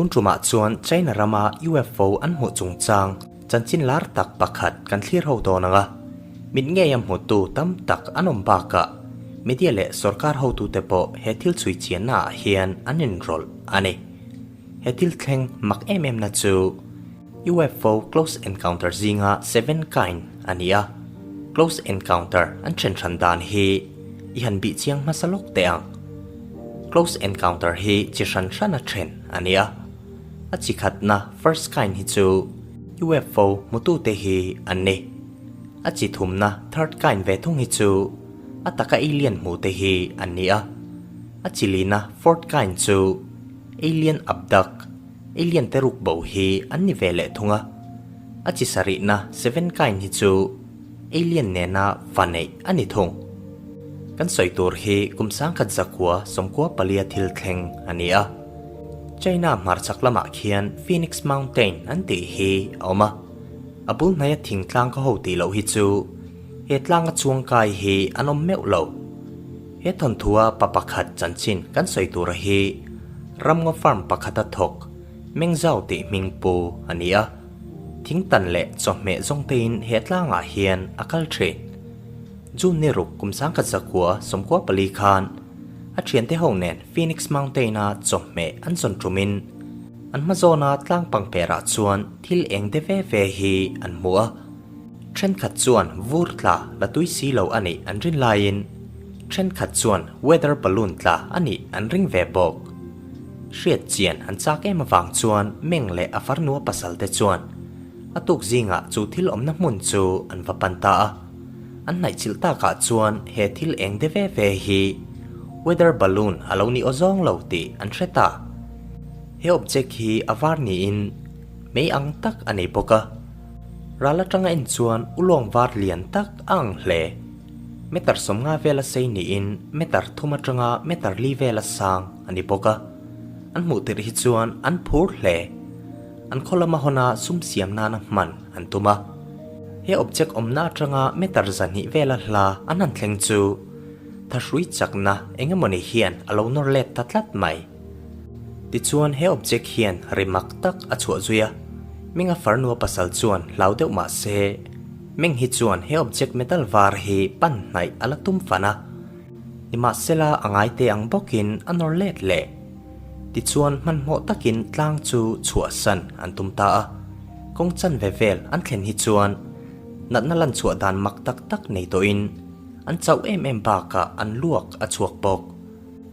Tun tumah chuan China rama UFO an hmuh chungchang chanchin lar tak pakhat kan thlir ho dawn ang a, mit ngeia hmutu tam tak an awm bakah media leh sorkar hotute pawh he thil chhui chianna ah hian an inrawlh a ni. He thil thleng mak em em na chu UFO close encounter zinga seven kind a ni a, close encounter an then hran dan hi i han bih chiang hmasa lawk teh ang. Close encounter hi chi hran hrana then a ni a, a chi khatna first kind hi chu UFO hmutute hi an ni. A chi thumna third kind ve thung hi chu a taka alien hmute hi an ni a, a chi lina fourth kind chu alien abduct, alien te ruk bo hi an ni ve leh thung a, a chi sarihna seven kind hi chu alien nena va neih a ni thung. Kan sawi tur hi kum sangkhat zakua sawmkua palia thil thleng a ni a. China hmarchhak lamah khian Phoenix Mountain an tih hi a awm a, a bul hnaia thingtlang ka ho tih loh hi chu he tlanga chuangkai hi an awm meuh lo. He thawnthua pa pakhat chanchin kan sawi tura hi Ramngaw Farm pakhata thawk Mengzau tih hming pu a ni a, thingtan leh chawhmeh zawngtein he tlangah hian a kal thin. June ni ruk kum sangkhat zakua 94 khan a thiante ho nen Phoenix Mountain-a chawhmeh an zawn tumin an hmazawna tlang pangperah chuan thil eng de ve ve hi an hmu a. Thenkhat chuan vur tla la tui si lo a nih an rin laiin thenkhat chuan weather balloon tla a nih an ring ve bawk. Hriat chian an chak em avang chuan Meng leh a farnua pasal te chuan a tuk zingah chu thil awmna hmun chu an va pan ta a. An hnaihchilh takah chuan he thil eng de ve ve hi weather balloon a lo ni awzawng lo tih an hre ta. He object hi a var niin mei ang tak a nei bawk a. Ral atanga en chuan ulawng var lian tak a ang hle. Meter 50 vela sei niin meter 3 atanga meter 4 vela sang a ni bawk a. An hmuh tirh hi chuan an phur hle. An khaw lama hawna sum siam nana hman an tum a. He object awmna atanga meter 200 vela hla an han thleng chu thahrui chakna engemawni hian a lo nawr let ta tlat mai. Tichuan he object hian ri mak tak a chhuah zui a, Menga farnua pasal chuan hlau deuh mah se, Meng hi chuan he object metal var hi pan hnaih a la tum fan a, nimahsela a ngai te ang bawkin a nawr let leh. Tichuan hmanhmawh takin tlang chu chhuahsan an tum ta a, kawng chanve vel an thlen hi chuan natna lan chhuah dan mak tak tak nei tawhin an chauh em em bakah an luak a chhuak bawk.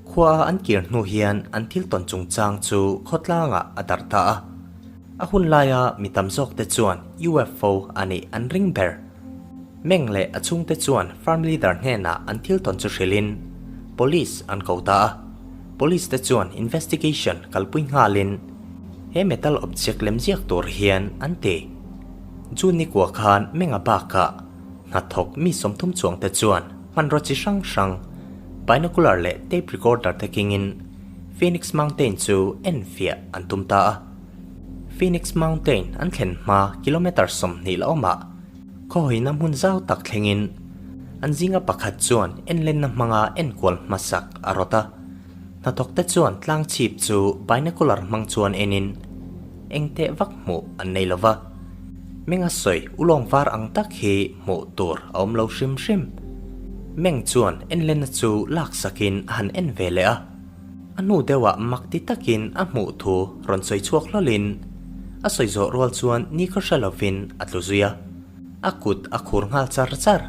Khua an kir hnu hian an thil tawn chungchang chu khawtlangah a darh ta a. A hun laia mi tam zawkte chuan UFO a nih an ring ber. Meng leh a chhungte chuan farm leader hnenah an thil tawn chu hrilhin police an ko ta a. Police te chuan investigation kalpui nghalin he metal object lem ziak tur hian an ti. June ni kua khan Menga bakah hnathawk mi 30 chuangte chuan hmanraw chi hrang hrang binocular leh tape recorder te kingin Phoenix Mountain chu en fiah an tum ta a. Phoenix Mountain an thlen hma kilometre 20 la awmah khawhawina hmun zau tak thlengin an zinga pakhat chuan enlenna hmanga enkual hmasak a rawt a. Hnathawk te chuan tlang chhip chu binocular hmang chuan enin eng teh vak hmuh an nei lova. Menga sawi ulawng var ang tak hi hmuh tur a awm lo hrim hrim. Meng chuan enlenna chu lak sakin a han en ve leh a. A hnu deuhah mak ti takin a hmuh thu rawn sawi chhuak hlawlin a sawi zawh rual chuan ni khaw hre lovin a tlu zui a. A kut a khur nghal char char.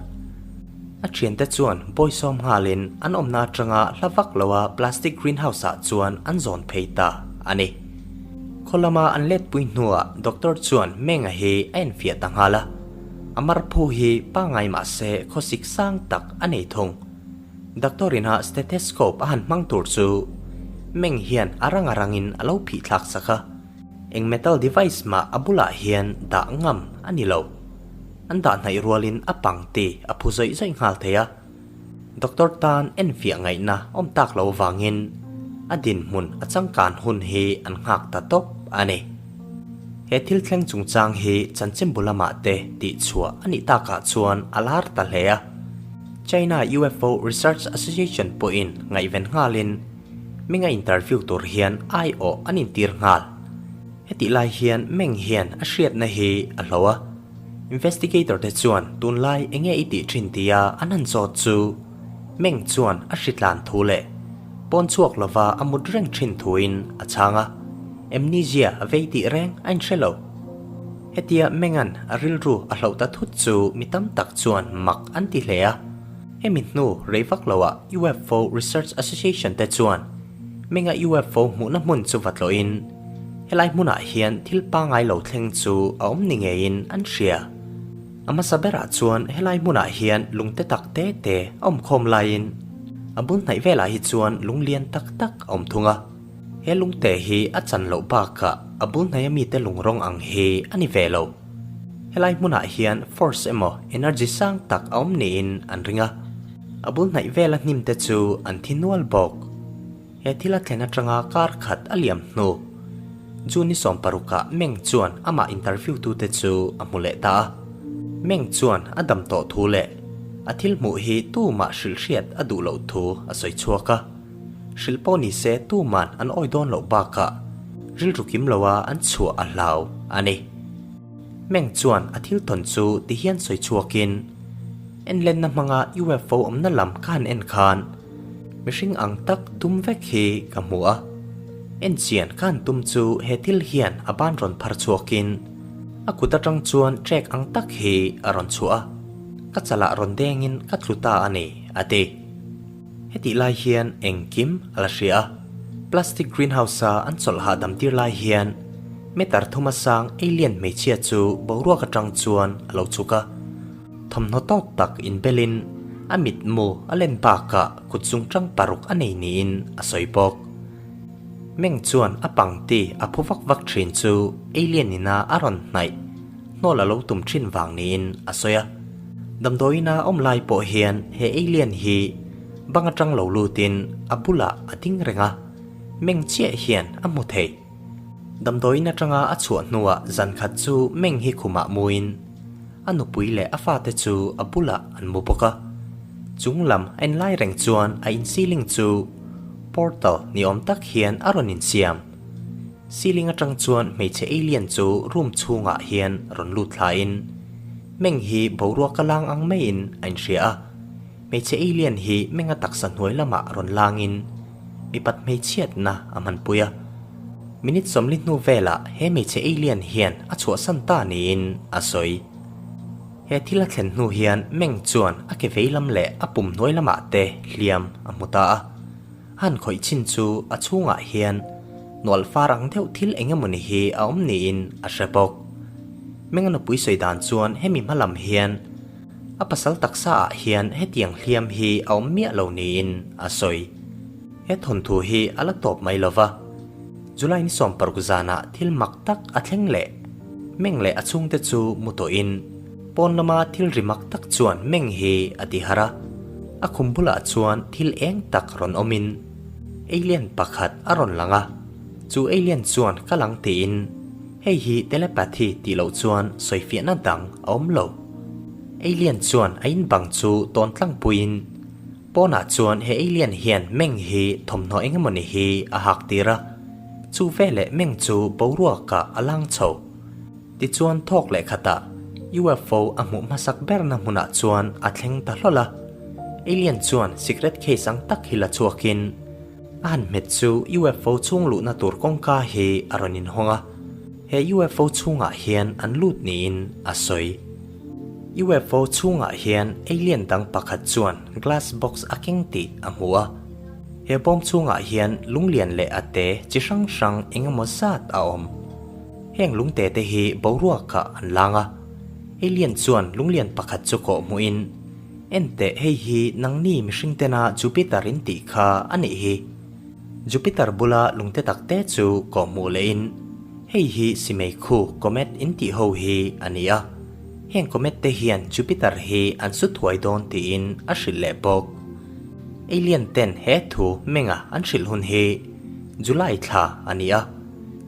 A thiante chuan bawisawm nghalin an awmna atanga hla vak loa plastic greenhouse ah chuan an zawn phei ta a ni. Khaw lama an letpui hnuah doctor chuan Menga hi a enfiah ta nghal a. A marphu hi pangai mah se khawsik sang tak a nei thung. Doctor ina stethoscope a han hmang tur chu Meng hian a rang a rangin a lo phih thlak sak a. Eng metal device mah a bulah hian dah ngam a ni lo. An dah hnaih rualin a pang ti a phu zawih zawih nghal thei a. Doctor tan enfiah ngaihna awm tak lo vangin a dinhmun a changkan hun hi an nghak ta tawp a ni. He thil thleng chungchang hi chanchinbu lamah te tihchhuah a nih takah chuan a lar ta hle a. China UFO Research Association pawhin ngaihven nghalin minga interview tur hian aiawh an intir nghal. Hetih lai hian Meng hian a hriatna hi a hlo a, investigator te chuan tunlai enge i tih thin tia an han zawt chu Meng chuan a hritlan thu leh pawn chhuak lova a mut reng thin thuin a chhang a, amnesia a vei tih reng a inhre lo. Hetia Menga'n a rilru a hloh ta thut chu mi tam tak chuan mak an ti hle a, hemi hnu rei vak loah UFO Research Association te chuan Menga UFO hmuhna hmun chu va tlawhin helai hmunah hian thil pangngai lo thleng chu a awm ni ngeiin an hria. A hmasa berah chuan helai hmunah hian lungte tak te te a awm khawm laiin a bul hnaih velah hi chuan lung lian tak tak a awm thung a. He lungte hi a chan loh bakah a bul hnaia mite lung rawng ang hi a ni ve lo. Helai hmunah hian force emaw energy sang tak a awm niin an ring a. A bul hnaih vela hnim te chu an thi nual bawk. He thil a thlen atanga kar khat a liam hnu. June ni sawmparukah Meng chuan amah interview tute chu a hmu leh ta a. Meng chuan a dam tawh thu leh a thil hmuh hi tumah hrilh hriat a duh loh thu a sawi chhuak a. Hrilh pawh ni se tuman an awi dawn loh bakah rilru kim loa an chhuah a hlau a ni. Meng chuan a thil tawn chu ti hian sawi chhuakin, Enlenna hmanga UFO awmna lam ka han en khan mihring ang tak tum vek hi ka hmu a. En chian ka han tum chu he thil hian a ban rawn phar chhuakin a kut atang chuan trek ang tak hi a rawn chhuah a, ka chalah rawn dengin ka tlu ta a ni, a ti. Hetih lai hian engkim a la hria a, plastic greenhouse-a an chawlh hahdam tir lai hian meter thuma sang alien hmeichhia chu boruak atang chuan a lo chhuk a, thawmhnaw tawk tak inbelin a mitmu a len bakah kut zungtang paruk a nei niin a sawi bawk. Meng chuan a pangti a phu vak vak thin chu alien ina a rawn hnaih hnawl a lo tum thin vang niin a sawi a. Damdawiina awm lai pawh hian he alien hi bang atang lo lutin a bulah a ding reng a, Meng chiah hian a hmu thei. Damdawiin atanga a chhuah hnuah zan khat chu Meng hi khumah muin a nupui leh a fate chu a bulah an mu bawk a. Chung lam a inlai reng chuan a in ceiling chu portal ni awm tak hian a rawn insiam. Ceiling atang chuan hmeichhe alien chu room chhungah hian rawn lut thlain Meng hi boruak a lang ang maiin a inhria a. Hmeichhe alien hi Menga taksa hnuai lamah rawn langin mipat hmeichhiatna a hmanpui a. Minute 40 hnu velah he hmeichhe alien hian a chhuahsan ta niin a sawi. He thil a thlen hnu hian Meng chuan a ke vei lam leh a pum hnuai lamah te hliam a hmu ta a. A han khawih chin chu a chhungah hian nual far ang deuh thil eng emawni hi a awm niin a hre bawk. Menga nupui sawi dan chuan hemi hma lam hian a pasal taksa ah hian hetiang hliam hi a awm miah lo niin a sawi. He thawnthu hi a la tawp mai lova, July ni 60 zanah thil mak tak a thleng leh. Meng leh a chhungte chu mu tawhin pawn lama thil ri mak tak chuan Meng hi a ti harh a. A khum bulah chuan thil eng tak rawn awmin alien pakhat a rawn lang a, chu alien chuan ka lang tiin hei hi telepathy tih loh chuan sawifiahna dang a awm lo. Alien chuan a in bang chu tawn tlangpuiin pawnah chuan he alien hian Meng hi thawmhnaw eng emawni hi a hak tir a, chu veleh Meng chu boruakah a lang chho. Tichuan thawk leh khatah UFO a hmuh hmasak berna hmunah chuan a thleng ta hlawl a. Alien chuan cigarette case ang tak hi la chhuakin a han hmet chu UFO chhung luhna tur kawngka hi a rawn inhawng a, he UFO chhungah hian an lut niin a sawi. UFO chhungah hian alien dang pakhat chuan glass box a keng tih a hmu a. He bawm chhungah hian lunglian leh a te chi hrang hrang eng emaw zat a awm. Heng lungte te hi boruakah an lang a, alien chuan lunglian pakhat chu kawh hmuhin, Enteh hei hi nangni mihring tena Jupiter in tih kha a nih hi. Jupiter bula lungte tak te chu kawh hmuh lehin, Hei hi Simeikhu, comet, in tih ho hi a ni a, heng comet te hian Jupiter hi an su thuai dawn tiin a hrilh leh bawk. Alien ten he thu menga an hrilh hun hi July thla a ni a.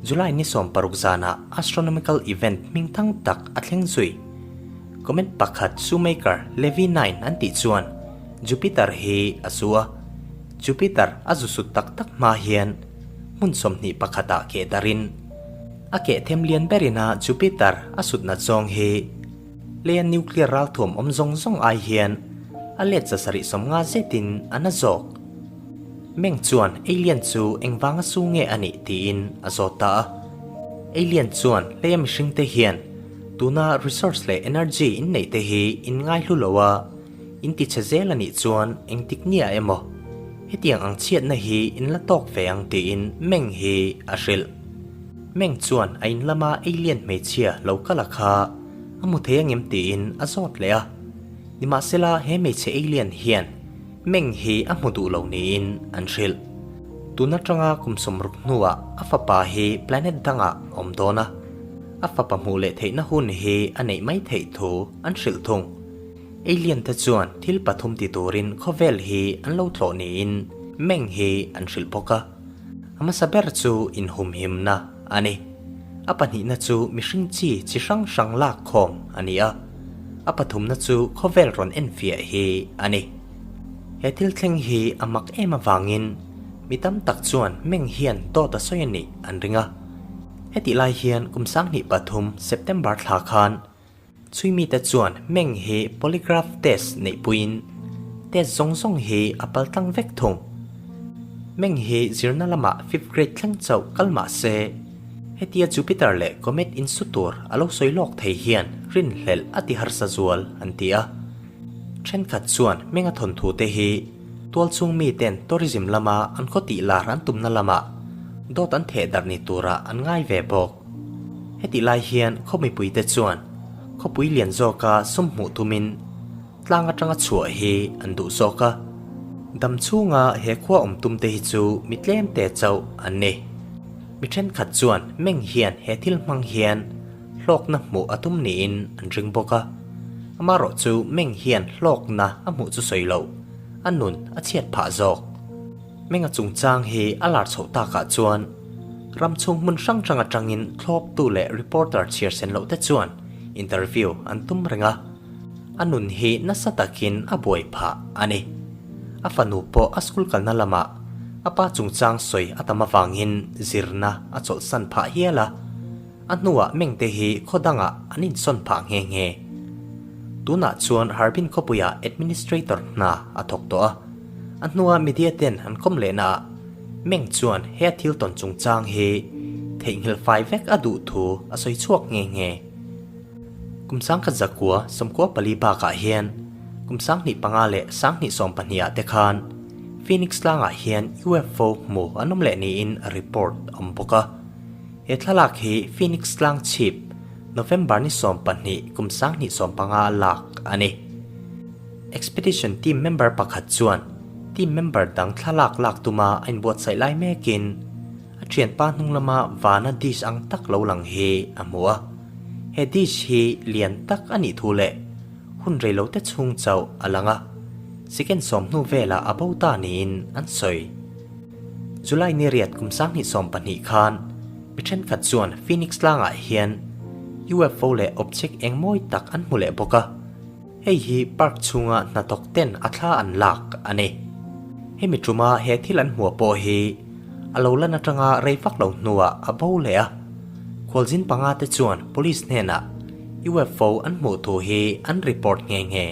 July ni 60 zanah astronomical event hming thang tak a thleng zui. Comet pakhat Shoemaker Levy 9 an tih chuan Jupiter hi a su a. Jupiter a zu sut tak tak hma hian hmun 21 ah keh darin. A keh them lian berina Jupiter a sut nat zawng hi leia nuclear ralthuam awm zawng zawng ai hian a let 750 zetin a na zawk. Meng chuan alien chu engvanga su nge a nih tiin a zawt ta a. Alien chuan leia mihringte hian tuna resource leh energy in neih te hi in ngaihlu lo a, in ti chhe zel a nih chuan engtik nia emaw hetiang ang chhiatna hi in la tawk ve ang tiin Meng hi a hrilh. Meng chuan a in lama alien hmeichhia lo kal a kha a hmu thei angem tiin a zawt leh a. Nimahsela he hmeichhe alien hian Meng hi a hmu duh lo niin an hrilh. Tun atanga kum 60 hnuah a fapa hi planet dangah a awm dawn a, a fapa hmuh leh theihna hun hi a neih mai theih thu an hrilh thung. Alien te chuan thil pathum ti turin khawvel hi an lo tlawh niin Meng hi an hrilh bawk a. A hmasa ber chu inhumhimna a ni. A pahnihna chu mihring chi chi hrang hrang lak khawm a ni a. A pathumna chu khawvel rawn enfiah hi a ni. He thil thleng hi a mak em avangin mi tam tak chuan Meng hian dawt a sawi a nih an ring a. Hetih lai hian kum 2003 September thla khan Chhui mite chuan Meng hi polygraph test neihpuiin test zawng zawng hi a pal tlang vek thung. Meng hi zirna lamah fifth grade thleng chauh kal mah se, hetia Jupiter leh comet insu tur a lo sawi lawk thei hian rinhlelh a ti harsa zual an ti a. Thenkhat chuan Menga thawnthu te hi tualchhung miten tourism lama an khaw tih lar an tumna lamah dawt an theh darh ni turah an ngai ve bawk. Hetih lai hian khaw mipuite chuan khawpui lian zawka sum hmuh tumin tlang atanga chhuah hi an duh zawk a. Dam chhunga he khua awm tumte hi chu mi tlem te chauh an ni. Mi thenkhat chuan meng hian he thil hmang hian hlawkna hmuh a tum niin an ring bawk a. Amaherawh chu meng hian hlawkna a hmuh chu sawi loh, a nun a chhiat phah zawk. Menga chungchang hi a lar chhoh takah chuan ram chhung hmun hrang hrang atangin thlawptu leh reporter chhiar sen loh te chuan interview an tum reng a, a nun hi nasa takin a buai phah a ni. A fanu pawh a school kalna lamah a pa chungchang sawi a tam avangin zirna a chawlhsan phah hial a. A hnuah Mengte hi khaw dangah an insawn phah nghe nghe. Tunah chuan Harbin khawpuiah administrator hna a thawk tawh a. A hnua media ten an kawm lehnaah Meng chuan he a thil tawn chungchang hi theihnghilh fai vek a duh thu a sawi chhuak nghe nghe. Kum 1994 bakah hian kum 2005 leh 2012 ah te khan Phoenix tlangah hian UFO hmu an awm leh niin report a awm bawk a. He thlalak hi Phoenix tlang chhip November ni 12 kum 2015 a lak a ni. Expedition team member pakhat chuan team member dang thlalak lak tuma a inbuatsaih lai mekin a thianpa hnung lama vana dish ang tak lo lang hi a hmu a. He dish hi lian tak a nih thu leh hun reilote chhung chauh a lang a, second sawm hnu velah a bo ta niin an sawi. July ni riat kum 2012 khan mi thenkhat chuan Phoenix tlangah hian UFO leh object eng mawi tak an hmu leh bawk a. Hei hi park chhunga hnathawk ten a thla an lak a ni. Hemi tuma he thil an hmuah pawh hi a lo lan atanga rei vak lo hnuah a bo leh a. Khualzin panga te chuan police hnenah UFO an hmuh thu hi an report nghe nghe.